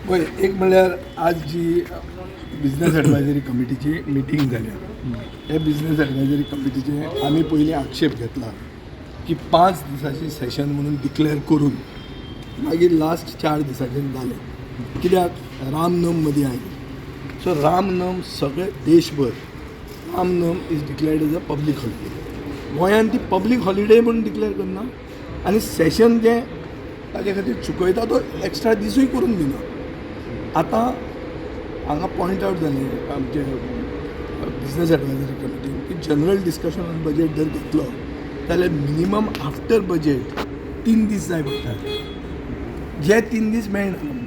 पळय, एक म्हणल्यार आज जी बिजनेस एडवायजरी कमिटीची मिटींग जाल्या, हे बिजनेस एडवायजरी कमिटीचे आमी पयलीं आक्षेप घेतला की 5 दिसांची सेशन म्हणून डिक्लेअर करून मागीर लास्ट 4 दिसांचें जालें. कित्याक रामनम मदीं आयली. सो रामनम सगळे देशभर रामनम is declared as a public holiday. गोंयान ती पब्लीक हॉलिडे म्हणून डिक्लेअर करना आनी सेशन जें ताजे खातीर चुकयता, तो एक्स्ट्रा दिसूय करून दिना. आतां हांगा पॉयंट आवट जालें आमचे बिजनेस एडवायजरी कमिटीन की जनरल डिस्कशन ऑन बजेट जर घेतलो जाल्यार मिनिमम आफ्टर बजेट 3 दीस जाय पडटा, जे 3 दीस मेळना.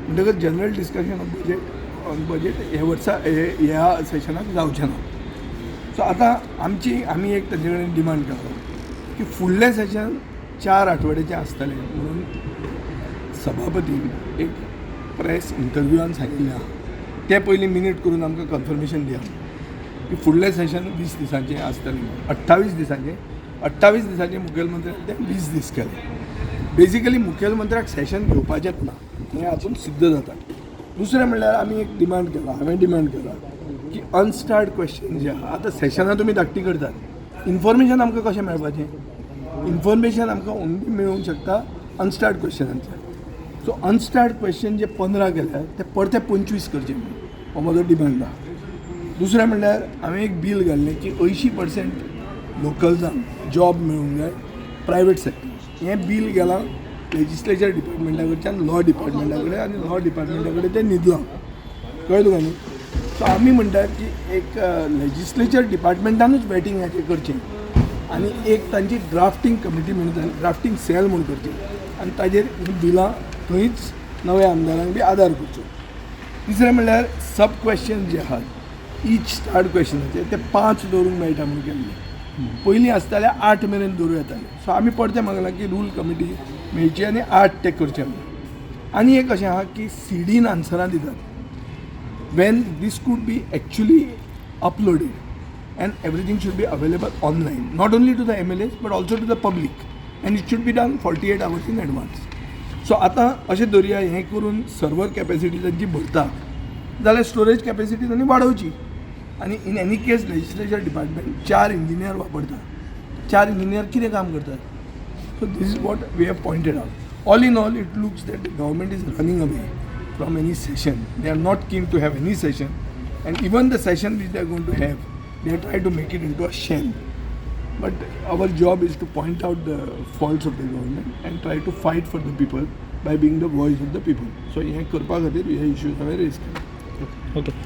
म्हणटकच general discussion of budget on budget हे वर्सा ह्या सेशनाक जावचें ना. सो आतां आमी एक तांचे कडेन डिमांड केलो की फुडलें सेशन 4 आठवड्याचें आसतलें म्हणून सभापतीन एक प्रेस इंटरव्यूआन सांगिल्लें आहा. तें पयलीं मिनीट करून आमकां कन्फर्मेशन दिया की फुडलें सेशन 20 दिसांचें आसतलें. 28 दिसांचें, 28 दिसांचें मुखेलमंत्र्यान तें 20 दीस केलें. बेजिकली मुखेलमंत्र्याक सेशन घेवपाचेंच ना हें हातून सिद्ध जाता. दुसरें म्हणल्यार आमी एक डिमांड केला, हांवें डिमांड केला की अनस्टार्ड क्वेश्चन जे आहा, आतां सेशनां तुमी धाकटी करतात, इन्फॉर्मेशन आमकां कशें मेळपाचें? इन्फॉर्मेशन आमकां ओन्ली मेळूंक शकता अनस्टार्ड क्वेश्चनांतल्यान. सो अनस्टार्ड क्वेश्चन जे 15 केल्या ते परते 25 करचे म्हणून हो म्हजो डिमांड आहा. दुसरें म्हणल्यार हांवें एक बील घाल्लें की 80% लोकल्सांक जॉब मेळूंक जाय प्रायवेट सेक्टर. हें बील गेलां लेजिस्लेचर डिपार्टमेंटा कडच्यान लॉ डिपार्टमेंटा कडेन आनी लॉ डिपार्टमेंटा कडेन तें न्हिदलां. कळ्ळें तुका न्ही? सो आमी म्हणटात की एक लेजिस्लेचर डिपार्टमेंटानूच वेटिंग हाचें करचें आनी एक तांची ड्राफ्टींग कमिटी म्हणून, ड्राफ्टींग सेल म्हूण करची आनी ताजेर हीं बिलां थंयच नव्या आमदारांक बी आदार करचो. तिसरें म्हणल्यार सब क्वेश्चन जे आहात ईच स्टार्ड क्वेश्चनाचे, ते पांच दवरूंक मेळटा म्हणून केल्ले. पयलीं आसताले आठ मेरेन दवरूं येताले. सो आमी परतें मागलां की रूल कमिटी मेळची आनी आठ ते करचे म्हणून. आनी एक अशें आहा की सिडीन आन्सरां दितात when this could be actually uploaded and everything should be available online, not only to the MLAs but also to the public, and it should be done 48 hours in advance. So आतां अशें दवरया, हें करून server capacity तांची भरता जाल्यार storage capacity तांणी वाडोवची. आनी in any case legislature department चार इंजिनियर वापरता. चार इंजिनियर कितें काम करतात? So this is what we have pointed out. All in all, it looks that the government is running away from any session. They are not keen to have any session, and even the session which they are going to have, they try to make it into a sham. But our job is to point out the faults of the government and try to fight for the people by being the voice of the people. So हें करपा खातीर हे issues हांवें rays केले. Okay.